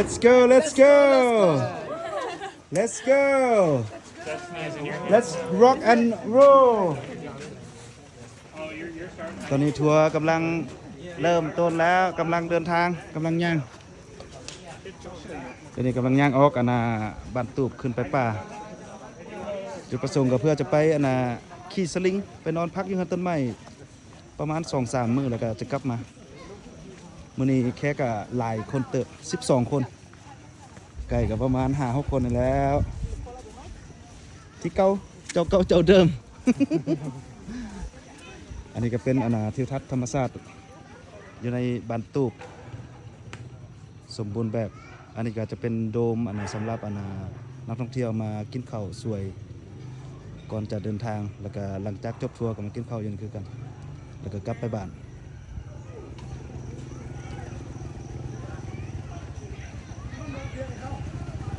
Let's go, let's go. Let's go. Let's rock and roll. ຕອນນີ້ທົວກຳລັງເລີ່ມຕົ້ນແລ້ວ ກຳລັງເດີນທາງ ກຳລັງຍ່າງ ຕອນນີ້ກຳລັງຍ່າງອອກອັນນ່າ ບ້ານຕູບ ຂຶ້ນໄປປ່າ. ຈຸດປະສົງກໍເພື່ອຈະໄປອັນນ່າ ຂີ່ສະລິງ ໄປນອນພັກຢູ່ເຮືອນຕົ້ນໄມ້ ປະມານສອງສາມມື້ ແລ້ວກໍຈະກັບມາ. ມື້ນີ້ແຂກກໍຫຼາຍຄົນເຕີບ ສິບສອງຄົນ ໄກ່ກໍປະມານຫ້າຫົກຄົນນີ້ແຫຼ້ວ ທີ່ເກົ່າ ເຈົ້າເກົ່າເຈົ້າເດີມ. ອັນນີ້ກໍເປັນອັນນ່າ ທິວທັດທຳມະຊາດຢູ່ໃນບ້ານຕູບ ສົມບູນແບບ. ອັນນີ້ກໍຈະເປັນໂດມອັນນ່າ ສຳລັບອັນນ່າ ນັກທ່ອງທ່ຽວມາກິນເຂົ້າສວຍ ກ່ອນຈະເດີນທາງ ແລ້ວກໍຫຼັງຈາກຈົບທົວກໍມາກິນເຂົ້າຢູ່ນີ້ຄືກັນ ແລ້ວກໍກັບໄປບ້ານ.